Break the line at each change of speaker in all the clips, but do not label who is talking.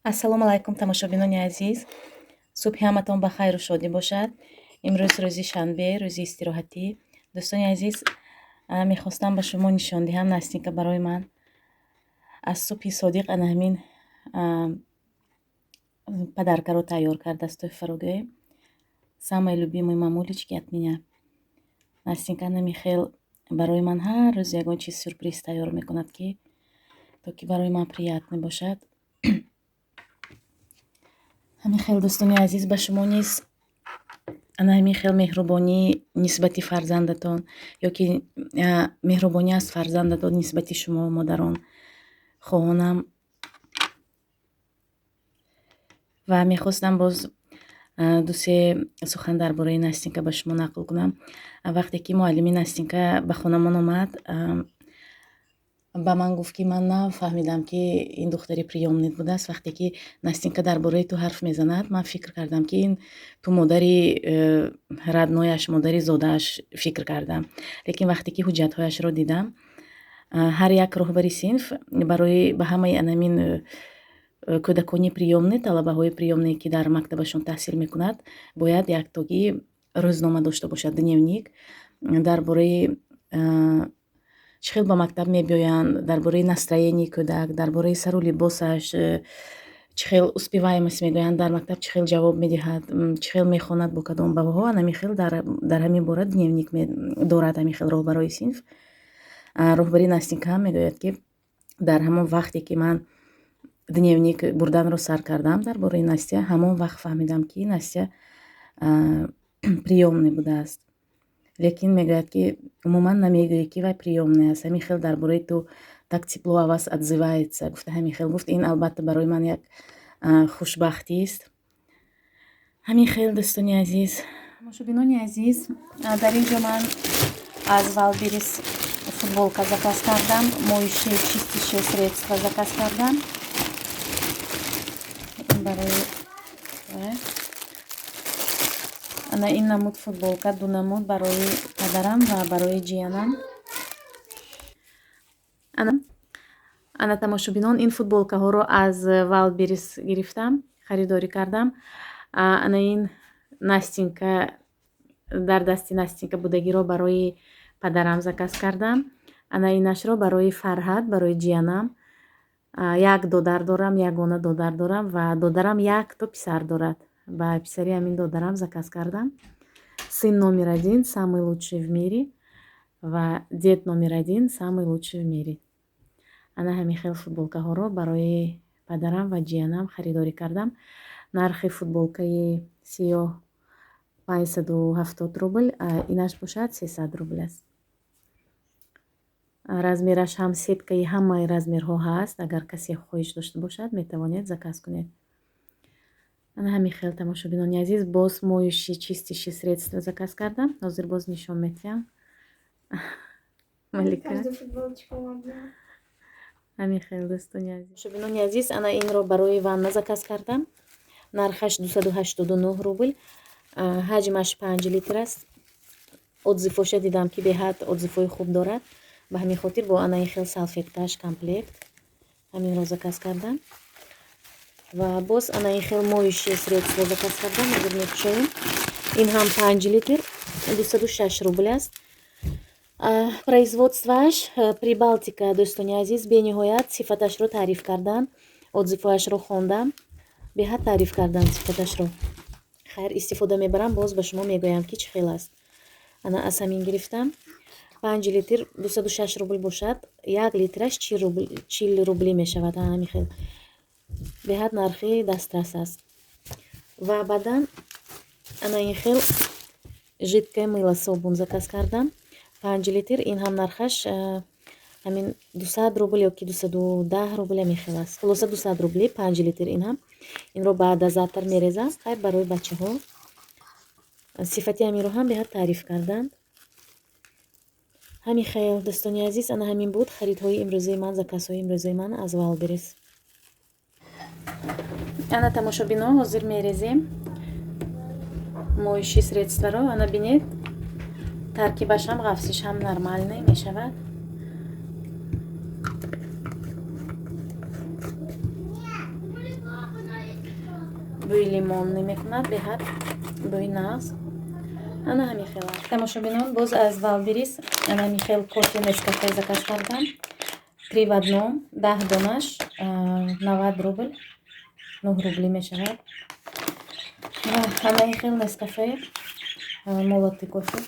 Ассалому алайкум, тамошобинони азиз. Субҳи ҳаматон ба хайру шодӣ бошад. Имрӯз рӯзи шанбе, рӯзи истироҳатӣ. Дӯстони азиз, мехостам ба шумо нишон диҳам, Настинка барои ман аз субҳи содиқ ана ҳамин подаркаро тайёр кардааст, тӯҳфаро гӯем. Самые любимые мамулечки от меня. Настинка ана хел барои ман ҳар рӯз ягон чиз сюрприз тайёр мекунад, ки то ки барои ман приятный бошад. Ҳамин хел, дӯстони азиз, ба шумо низ ана ҳамин хел меҳрубонӣ нисбати фарзандатон ё ки меҳрубонӣ аз фарзандатон нисбати шумо, модарон, хоҳонам. Ва мехостам боз дусе сухан дар бораи Настинка ба шумо нақл кунам. Вақте ки муаллими Настинка ба хонамон омад, ба ман гуфт, ки ман нафаҳмидам, ки ин духтари приёмный будааст. Вақте ки Настинка дар бораи ту ҳарф мезанад, ман фикр кардам, ки ин ту модари роднояш, модари зодааш фикр кардам. Лекин вақте ки ҳуҷҷатҳояшро дидам, ҳар як роҳбари синф барои ба ҳамаи анамин кӯдакони приёмный, талабаҳои приёмный, ки дар мактабашон таҳсил мекунад, бояд яктогӣ рӯзнома дошта бошад, дневник, дар бораи чӣ хел ба мактаб мебиёянд, дар бораи настроенияи кӯдак, дар бораи сару либосаш, чӣ хел успеваемость мегӯянд, дар мактаб чӣ хел ҷавоб медиҳад, чӣ хел мехонад, бо кадом баҳоҳо. Ана хел дар ҳамин бора дневник дорад ҳамин хел роҳбарои синф. Роҳбари Настинка ҳам мегӯяд, ки дар ҳамон вақте ки ман дневник бурданро сар кардам дар бораи Настя, ҳамон вақт фаҳмидам, ки Настя приёмный будааст. Лекин мегӯяд, ки умуман намегӯӣ, ки вай приёмный аст. Ҳамин хел дар бораи ту так тепло о вас отзывается, гуфта, ҳамин хел гуфт. Ин албатта барои ман як хушбахтист. Ҳамин хел, дӯстони азиз, тамошобинони азиз, дар ин ҷо ман аз Вайлдберриз футболка заказ кардам, моющее, чистящее средство заказ кардам барои ана ин намуд футболка, ду намуд, барои падарам ва барои ҷиянам. Ана, тамошобинон, ин футболкаҳоро аз Вайлдберриз гирифтам, харидорӣ кардам. Ана ин Настинка, дар дасти Настинка будагиро барои падарам заказ кардам, ана инашро барои Фарҳад, барои ҷиянам. Як додар дорам, ягона додар дорам ва додарам якто писар дорад. Ба писари ҳамин додарам заказ кардам. Сын номер один, самый лучший в мире, ва дед номер один, самый лучший в мире. Ана ҳамин хел футболкаҳоро барои падарам ва ҷиянам харидорӣ кардам. Нархи футболкаи сиёҳ 570 рубл, инаш бошад 300 рубл аст. Размераш ҳам сеткаи ҳамаи размерҳо ҳаст. Агар касе хоҳиш дошта бошад, метавонед заказ кунед. Ана ҳамин хел, тамошобинони азиз, боз моющий, чистящий средство заказ кардам, ҳозир боз нишон медиҳам. Малика. Ҳамин хел, дӯстони азиз, тамошобинони азиз, ана инро барои ванна заказ кардам. Нархаш 289 рубл, ҳаҷмаш 5 литр аст. Отзывоша дидам, ки беҳад отзывҳои хуб дорад. Ба ҳамин хотир бо ана ин хел салфеткаш комплект ҳаминро заказ кардам. Ва боз ана ин хел моющее средство заказ кардам, ҳозир мекушоем. Ин ҳам 5 литр, 206 рубл аст. Производствоаш Прибалтика. Дӯстони азиз, бениҳоят сифаташро таъриф карданд, отзывҳояшро хондам, беҳад таъриф карданд сифаташро. Хайр, истифода мебарам, боз ба шумо мегӯям, ки чӣ хел аст. Ана аз ҳамин гирифтам, 5 литр 206 рубл бошад, як литраш 40 рублӣ мешавад. Ҳамин хел беҳад нархи дастрас аст. Ва баъдан ана ин хел жидкое мыло, собун заказ кардам, 5 литр. Ин ҳам нархаш ҳамин 200 рубл ё ки 210 рубл, ҳамин хел аст. Хулоса, 200 рубли 5 литр. Ин ҳам, инро ба дозатор мерезам. Хайр, барои бачаҳо сифати ҳаминро ҳам беҳад таъриф карданд. Ҳамин хел, дӯстони азиз, ана ҳамин буд харидҳои имрӯзаи ман, заказҳои имрӯзаи ман аз Вайлдберриз. Ана, тамошобино, ҳозир мерезем моющий средстворо. Ана бинед, таркибаш ҳам, ғафсиш ҳам нормальный мешавад. Бӯи лимонӣ мекунад, беҳад бӯи нағз. Ана ҳамин хел. Тамошобинон, боз аз Валберис ана ҳамин хел кофе Нескафе заказ кардам. 3 в одном, 10 донаш, 90 рубл, 9 рубли мешавад. Ва ана ин хел Нескафе, молотый кофе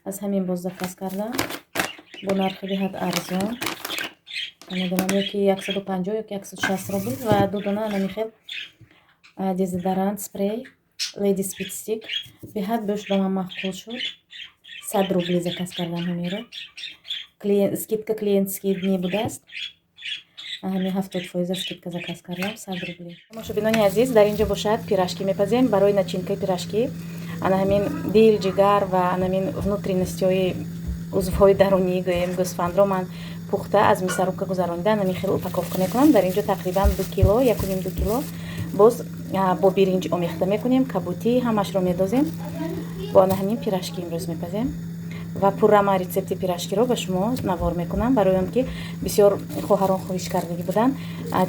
аз ҳамин боз заказ кардам. Бо нархи беҳад арзон. Намедонам, ёки 150 ёки 160 рубл. Ва ду дона ана ҳамин хел дезодорант спрей Lady Speed Stick. Беҳад бӯш ба ман маъқул шуд. 100 рубли заказ кардам ҳаминро. Скидка клиентские дни будааст. Ҳамин 70% скидка заказ кардам, 100 рубли. Тамошобинони азиз, дар инҷо бошад пирожки мепазем. Барои начинкаи пирожки ана ҳамин дил, ҷигар ва ана ҳамин внутренностиҳои узвҳои дарунӣ гӯем гӯсфандро ман пухта аз мясорубка гузаронида ана ҳамин хел упаковка мекунам. Дар инҷо тақрибан 2 кило, 1,5-2 кило боз бо биринҷ омехта мекунем, кабутӣ ҳамашро медозем. Бо ана ҳамин пирожки имрӯз мепазем ва пурра ман рецепти пирожкиро ба шумо навор мекунам, барои он ки бисёр хоҳарон хоҳиш кардагӣ буданд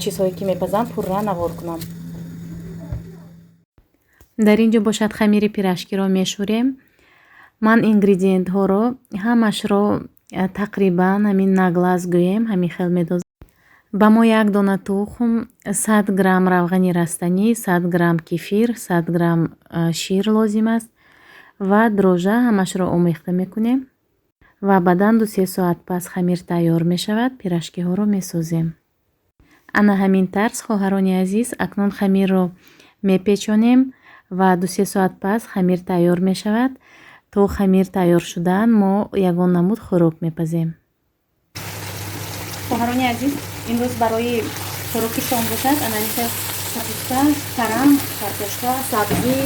чизҳое ки мепазам пурра навор кунам. Дар инҷо бошад хамири пирожкиро мешӯрем. Ман ингредиентҳоро ҳамашро тақрибан ҳамин на глаз гӯем ҳамин хел медозам. Ба мо як дона тухм, 100 грамм равғани растанӣ, 100 грамм кефир, 100 грамм шир лозим аст ва дрожжа ҳамашро омехта мекунем ва баъдан 2-3 соат пас хамир тайёр мешавад, пирожкиҳоро месозем. Ана ҳамин тарз, хоҳарони азиз, акнун хамирро мепечонем ва 2-3 соат пас хамир тайёр мешавад. То хамир тайёр шудан мо ягон намуд хӯрок мепазем. Хоҳарони азиз, имрӯз барои хӯроки шом бошад ана ҳамин хел капуста, карам, картошка, сабзӣ,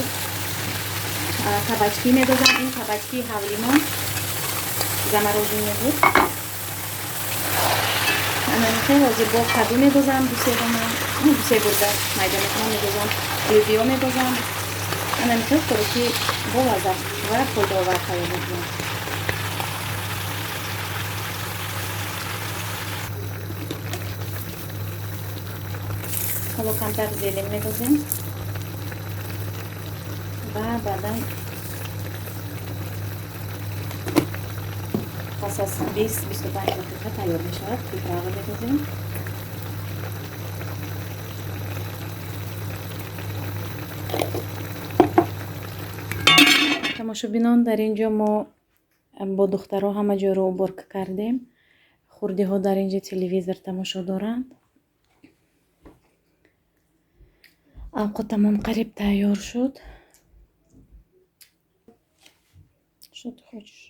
кабачки медозам. Ин кабачки ҳавлимон замороженный буд. Ана ҳамин хел ҳозир бо каду медозам, ду-се дона, ду-се бурда майда мекунам, медозам, лӯбиё медозам. Ана ҳамин хел хӯроки бо лаззат ва фоидаовар тайёр мекунам. Ҳоло камтар зелень медозем ва баъдан пас аз 20-25 дақиқа тайёр мешавад. Приправа медозем. Тамошобинон, дар инҷо мо бо духтаро ҳама ҷойро уборка кардем. Хурдиҳо дар инҷо телевизор тамошо доранд. Овқатамон қариб тайёр шуд. Что ты хочешь?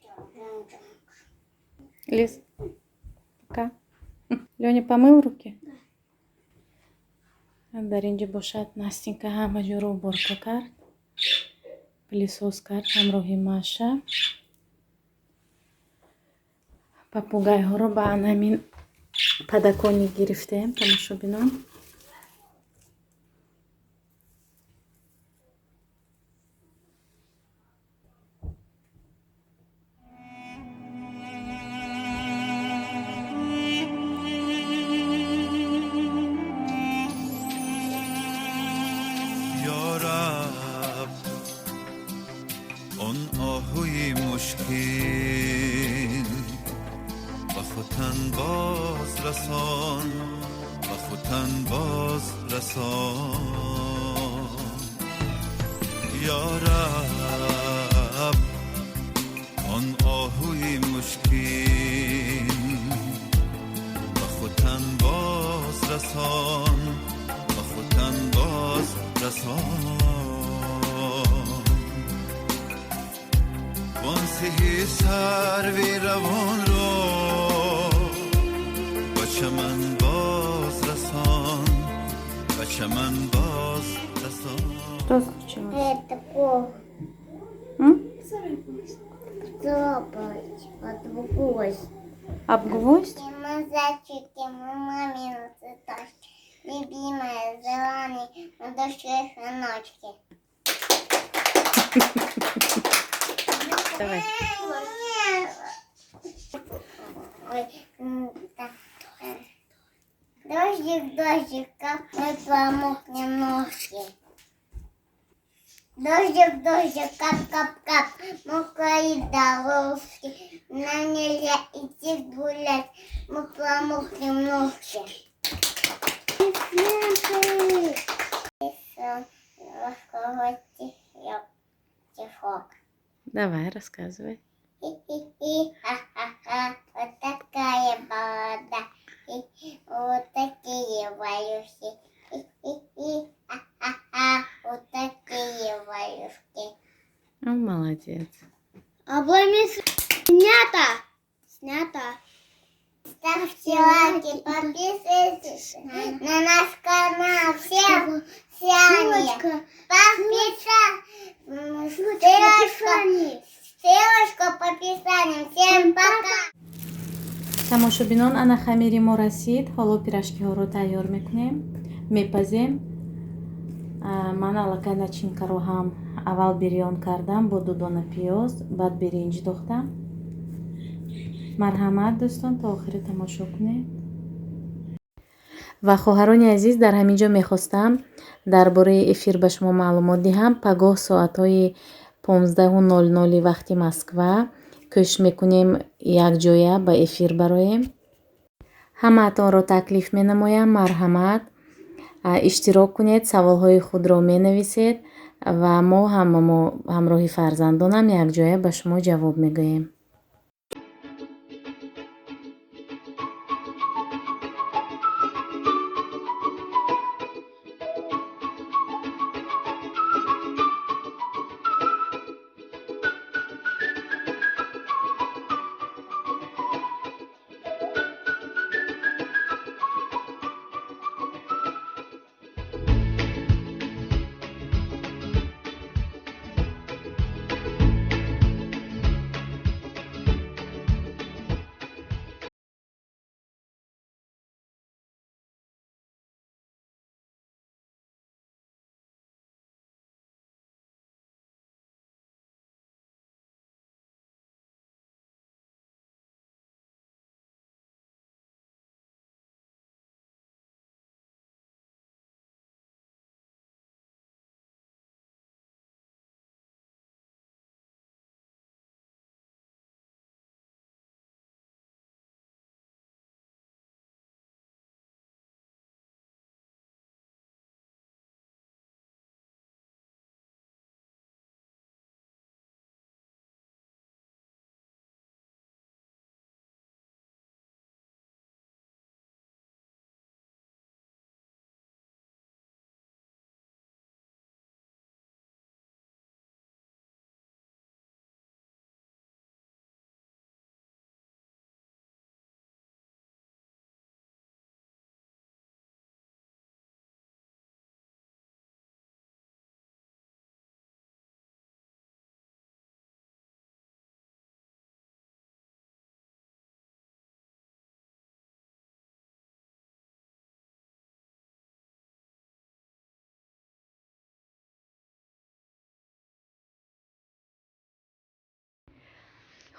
Лиз, пока. Лёня помыл руки? Дар инҷо бошад Настенька ҳама ҷойро уборка кард, пылесос кард ҳамроҳи Маша. Попугайҳоро ба ҳамин подоконник гирифтем, тамошобинон.
Он оҳуи мушкин ба хутан боз расон, ба хутан боз расон. Ё раб, он оҳуи мушкин ба хутан боз расон, ба хутан боз расон. وان سهی سروی روان رو با چمن باز رسان، با چمن باز رسان.
Что случилось?
Это плохо.
М?
Цапать об гвоздь.
Об гвоздь?
Мы зайчики, мы мамины цветочки. Любимая, желание на душе сыночки.
Давай.
Ой, да. Дождик, дождик, как мы промокнем ножки. Дождик, дождик, кап, кап, кап, мокрые дорожки. Нам нельзя идти гулять, мы промокнем ножки. Рассказать стишок.
Давай, рассказывай.
Хи-хи-хи, ха-ха-ха, вот такая борода, и вот такие валюшки. Хи-хи-хи, ха-ха-ха, вот такие валюшки.
Ну, молодец.
Обоими снято. Снято. Ставьте лайки, подписывайтесь на наш канал. Всем всем. Подписаться. Ссылочка по описанию. Всем пока.
Тамошобинон, ана хамири мо расид. Ҳоло пирожкиҳоро тайёр мекунем, мепазем. Ман аллакай начинкаро ҳам аввал бирён кардам бо ду дона пиёз, баъд биринҷ дохтам. Марҳамат, дӯстон, то охири тамошо кунед. Ва хоҳарони азиз, дар ҳамин ҷо мехостам дар бораи эфир ба шумо маълумот диҳам. Пагоҳ соатҳои 15:00 вақти Москва кӯшиш мекунем якҷоя ба эфир бароем. Ҳамаатонро таклиф менамоям, марҳамат, иштирок кунед, саволҳои худро менависед ва мо ҳамамо ҳамроҳи фарзандонам якҷоя ба шумо ҷавоб мегӯем.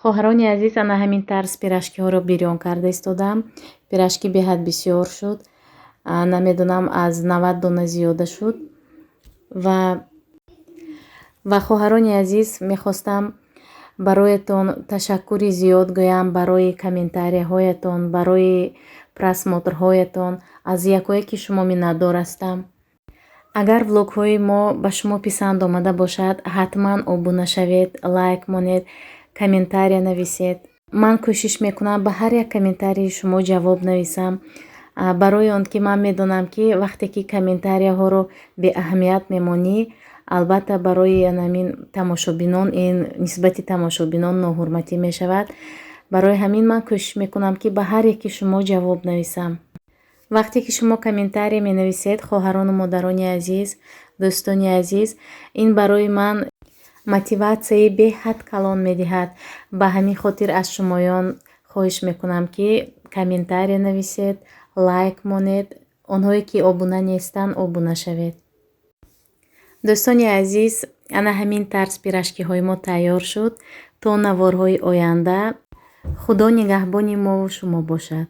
Хоҳарони азиз, ана ҳамин тарз пирожкиҳоро бирён карда истодам. Пирожки беҳад бисёр шуд. Намедонам, аз 90 дона зиёда шуд. Ва хоҳарони азиз, мехостам бароятон ташаккури зиёд гӯям барои комментарияҳоятон, барои просмотрҳоятон. Аз якояки шумо миннатдор ҳастам. Агар влогҳои мо ба шумо писанд омада бошад, ҳатман обуна шавед, лайк монед, комментария нависед. Ман кӯшиш мекунам ба ҳар як комментарии шумо ҷавоб нависам. Барои он ки ман медонам, ки вақте ки комментарияҳоро беаҳамият мемонӣ, албатта барои ҳамин тамошобинон ин нисбати тамошобинон ноҳурматӣ мешавад. Барои ҳамин ман кӯшиш мекунам, ки ба ҳар яки шумо ҷавоб нависам. Вақте ки шумо комментария менависед, хоҳарону модарони азиз, дӯстони азиз, ин барои ман мотиватсияи беҳад калон медиҳад. Ба ҳамин хотир аз шумоён хоҳиш мекунам, ки комментария нависед, лайк монед, онҳое ки обуна нестанд, обуна шавед. Дӯстони азиз, ана ҳамин тарз пирожкиҳои мо тайёр шуд. То наворҳои оянда Худо нигаҳбони мову шумо бошад.